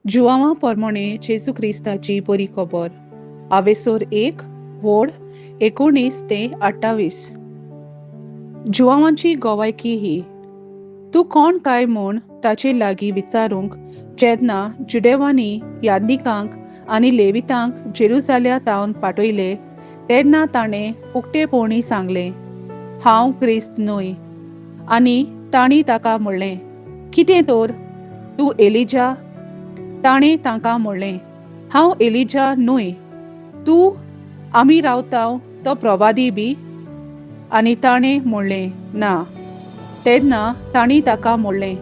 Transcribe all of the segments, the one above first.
जुवांवा पोरमोणे जेजू क्रिस्ताची बरी खबर आवेसोर 1 वोड 19 ते 28. जुवांवाची गोवायकी ही. तूं कोण काय म्हूण ताचे लागीं विचारूंक जेन्ना जुदेवांनी याज्ञिकांक आनी लेवितांक जेरुजाल्या तावन पाठयले तेन्ना ताणें उक्तेपणी सांगलें, हांव क्रिस्त न्हय. आनी तांणी ताका म्हणलें, कितें तर, तूं एलिजा? ताणें तांकां म्हणलें, हांव एलिजा न्हय. तूं आमी रावता तो प्रवादी बी? आनी ताणें म्हणलें, ना. तेन्ना तांणी ताका म्हणलें,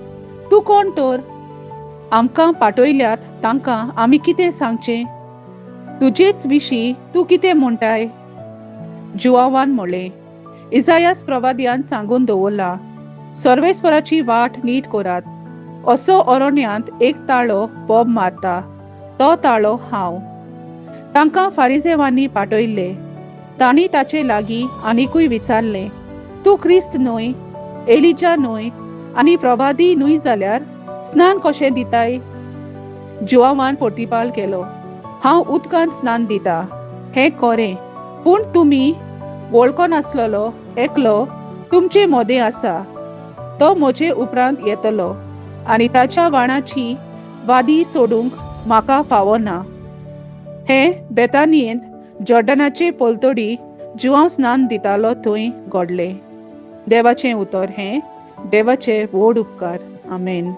तूं कोण तर? आमकां पाठयल्यात तांकां आमी कितें सांगचें? तुजेच विशीं तूं कितें म्हणटाय? जुवावान म्हणलें, इजायास प्रवाद्यान सांगून दवरला, सर्वेस्पराची वाट नीट करात, असो अरण्यांत एक ताळो बोब मारता, तो ताळो हांव. तांकां फारिजेवांनी पाठयल्ले. तांणी ताचे लागीं आनिकूय विचारलें, तूं क्रिस्त न्हय, एलिजा न्हय आनी प्रवादी न्हय जाल्यार स्नान कशें दिताय? जुवावान प्रतिपाल केलो, हांव उदकान स्नान दिता हें खरें, पूण तुमी वळखनासलेलो एकलो तुमचे मदें आसा, तो म्हजे उपरांत येतलो आनी ताच्या वाणाची वादी सोडूंक म्हाका फावो ना. हें बेतानियेंत जॉर्डनाचे पलतडी जुवांव स्नान दितालो थंय घडलें. देवाचें उतर हें. देवाचे व्हड उपकार. आमेन.